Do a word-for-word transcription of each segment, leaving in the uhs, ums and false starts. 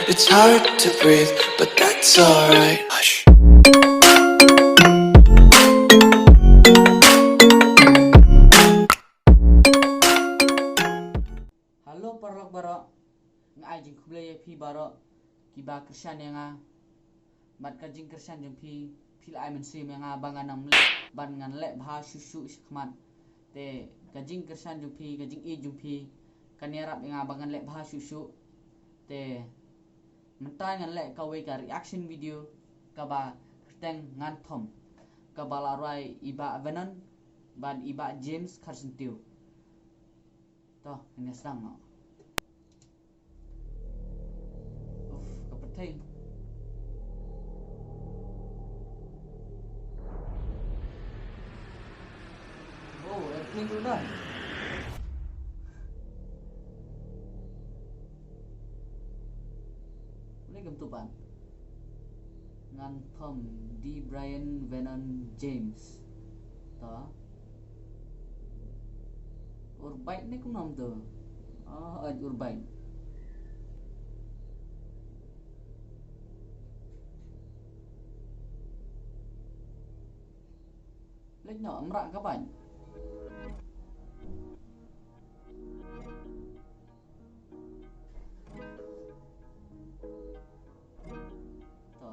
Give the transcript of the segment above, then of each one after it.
It's hard to breathe, but that's alright. Hush. Hello paralok baroh. Nga ai jingkhublei ïa phi baroh kiba kyrshan ïa nga. Bad ka jingkyrshan jong phi, phi la ai mynsiem ïa nga ba ngan nang leh, ban ngan leh bha shuh shuh shakhmat. Te ka jingkyrshan jong phi, ka jingïeit jong phi kan ïarap ïa nga ba ngan leh bha shuh shuh. Te mynta ngan leh kawei ka reaction video kaba kyrteng Ngan Thom, kaba la rwai i Bah Venon bad i Bah James Kharsyntiew. To, ngin ïa sdang noh. Uf, ka pyrthei. Oh, airplane tu dah. Boleh gem tu pan. Ngan Thom, D Brian Venon James. To. Urbait ne kumno tu? Oh, eh, Urbait. Leit noh, mrah ka bait. To.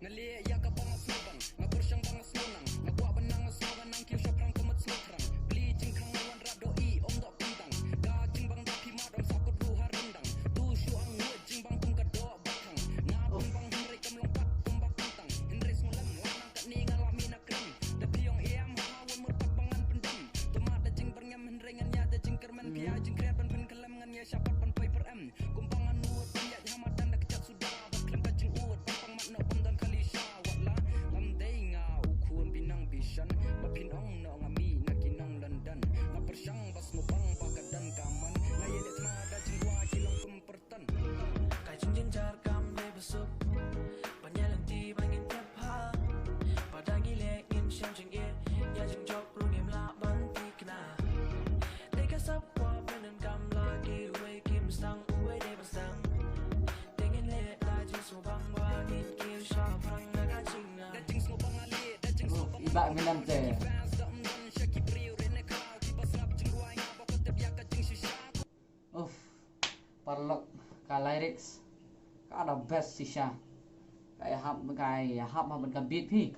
Nga lieh ïa ka ba nga sngewbang, nga pyrshang ba nga sngewbang, nga kwah ban nang, nga sngewbang nang kiew shaphrang ka mat sngewthrang. Pli jingkhang nga wan rap doh i ong doh pynthang. Ka jingbang da phi mat ong sa kut ruh ha ryndang. Tu shu ang ngut jingbang kum ka doh bathang. Nga pynbang hynrei kam long pat kum ba kyntang. Hynrei sngewlem la nang katne nga la mih na kren. Da phi ong em ha ha wan mut pat ba ngan pyndem. To mat da jingbyrngem hynrei ngan ïa da jingkyrmen phi ïa jingkret ban pynkyllem ngan ïa shapat ban poi pyrem. Kumba ngan nud ban ïaid ha madan da kjat suda bad khlem ka jingud ban pang mat noh bym don khali sha wat la. Ngam dei nga u khun binang bishan ba phin ong noh nga mih na ki nong London. Nga pyrshang ba sngewbang ba ka don ka man nga ïaleh thma da jingrwai ki long kum pyrtan. Ka jingjynjar kam dei ba suk ban ïalam ti ba ngin tip ha ba da ngi leh ngin shem jingeh ïa jingjop ruh ngim lah ban thikna. Dei ka sap kwah pyndonkam la kiwei kim sdang uwei dei ba sdang. Te ngin leh da jingsngewbang ba ngin kiew shaphrang na ka jingnang. Da jingsngewbang ale da jingsngewbang. I Bah Venon te. Uff, paralok, ka lyrics ka da best shisha. Ka ïahap, ka ïahap ha bad ka beat phi.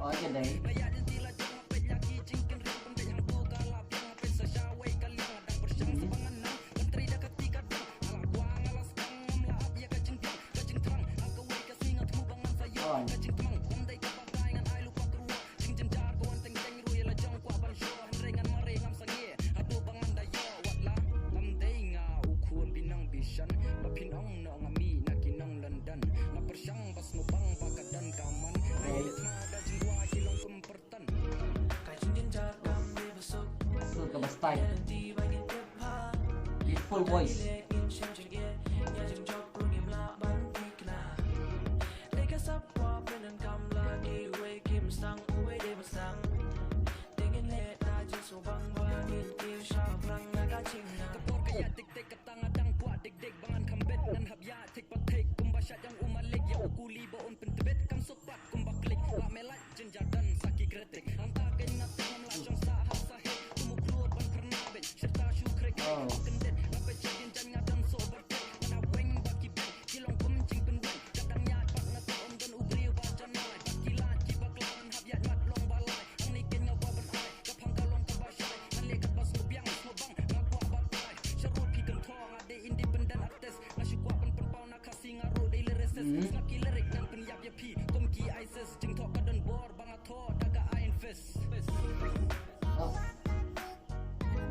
Oh, ka dei. Sur ka ba style. Beautiful voice.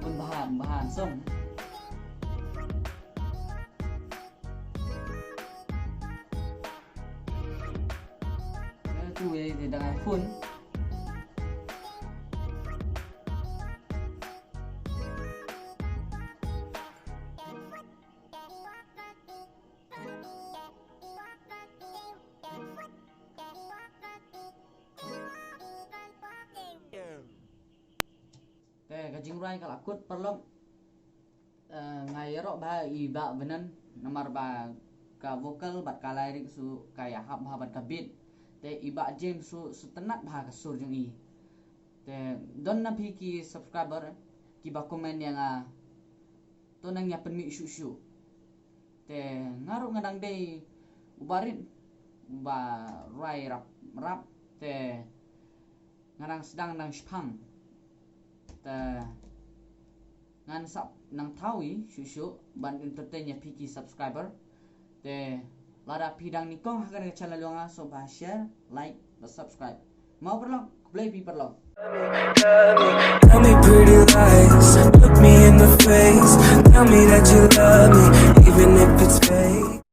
Bun bahan, bahan song. Tu ya, dia dengan phone. Ka jingrwai ka la kut paralok. Eh, nga ïaroh bha i Bah Vernon namar ba ka vocal bad ka lyric su ka ïahap bha bad ka beat. Te i Bah James su, su tynnat bha ka sur jong i. Te don na phi ki subscriber kiba comment ïa nga, to nang ïa pynmih shuh shuh. Te nga ruh nga dang dei uba rit, uba rwai rap rap, te nga dang sdang dang shipang. Te ngan sa nang thaw i shuh shuh ban entertain ïa phi ki subscriber. Te lada phi dang nyngkong ha kane ka channel jong nga, sngewbha share, like bad subscribe. Mo paralok, khublei phi paralok. Tell me pretty lies, look me in the face. Tell me that you love me, even if it's fake.